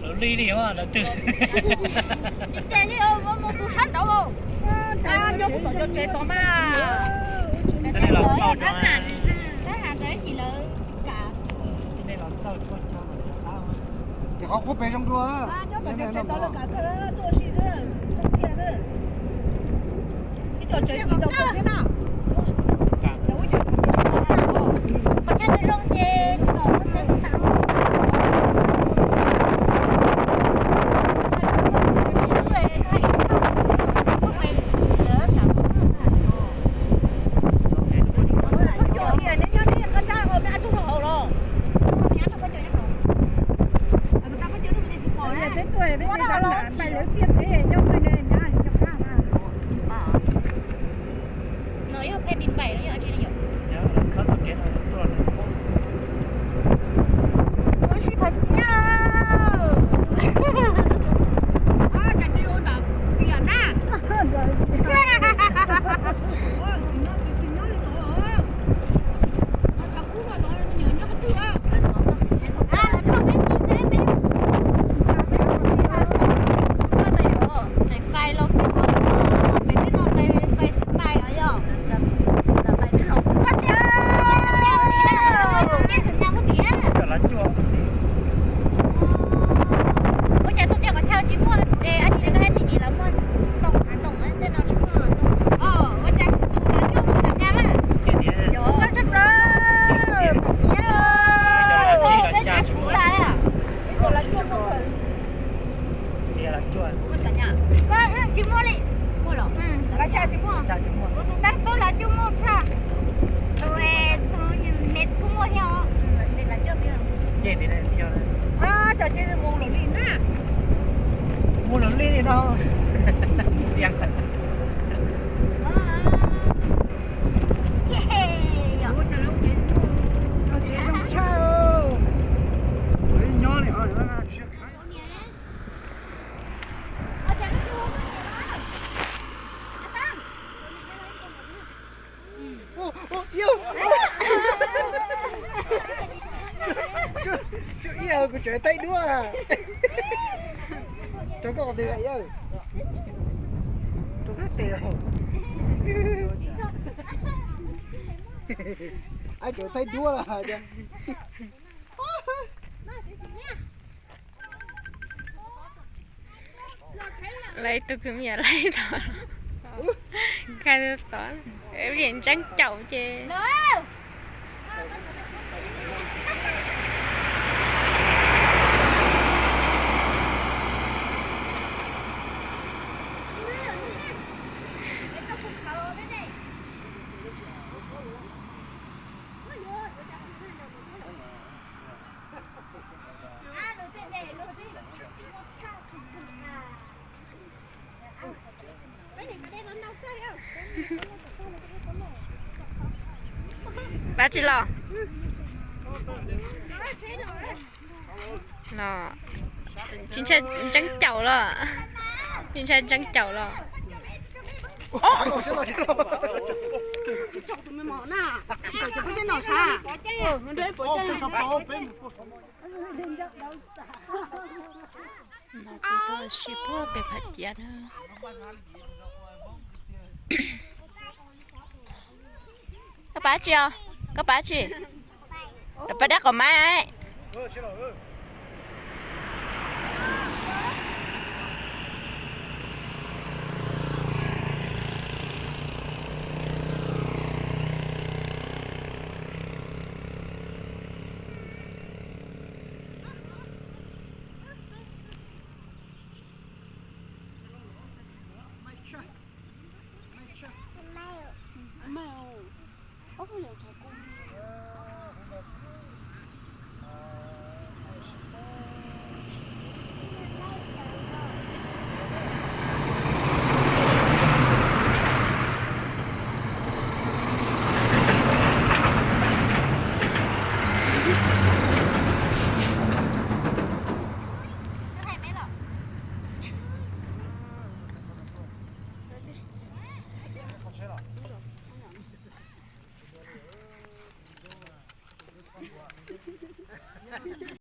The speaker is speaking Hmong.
Lawv lig li lawv twg. Nyob kuv tom cov tsev tod mas. Tej nej los xauj tso. Tej nej los xauj tso. Ces qhov qub pem zoo dua. Nyob tom cov tsev tod lawv kam kawg tuaj ua si xwb, tiag xwb. Ib co tsev tsis tau kawg thiab na. No yog peb me npaim los yog dab tsi ne yom? Ua si phav tiag. Cas cia ua nram tiam na. Tim no tsis xis nyob li tod. Tshav kub no tod me nyuam nyob qhov twg? Ua cas txog txij qhov chaw tsis muaj, ua cas tus lav cuaj mus xam nyas na? Ib tus lav cuaj mus. Koj tsis muaj li. Muaj los? Lav xya tsis muaj. Kuv tus tab tub lav cuaj muaj tshaj. Tus, tus neb kuj muaj thiab os. Cov cia li mus lawm li na. Mus lawm li no. Tsev zoo tshaj. Nyob li ho. Kuv tseem thaij duab. Rau koj qhov twg yawg? Rau koj tes. Ab, tseem thaij duab los. Lawv ib tug kwv me nyuam laib tod, kha tod, ntseeb caum ces. Pab tsis los? Los, tsis ntshai ntseeb caum los? Tsis ntshai ntseeb caum los? No peb tuaj sib puag pem Phav Ciav na. Koj pab tsi os? Koj pab tsi? Rov pab dab qau mab. Mas, ob peb yam tshav kub.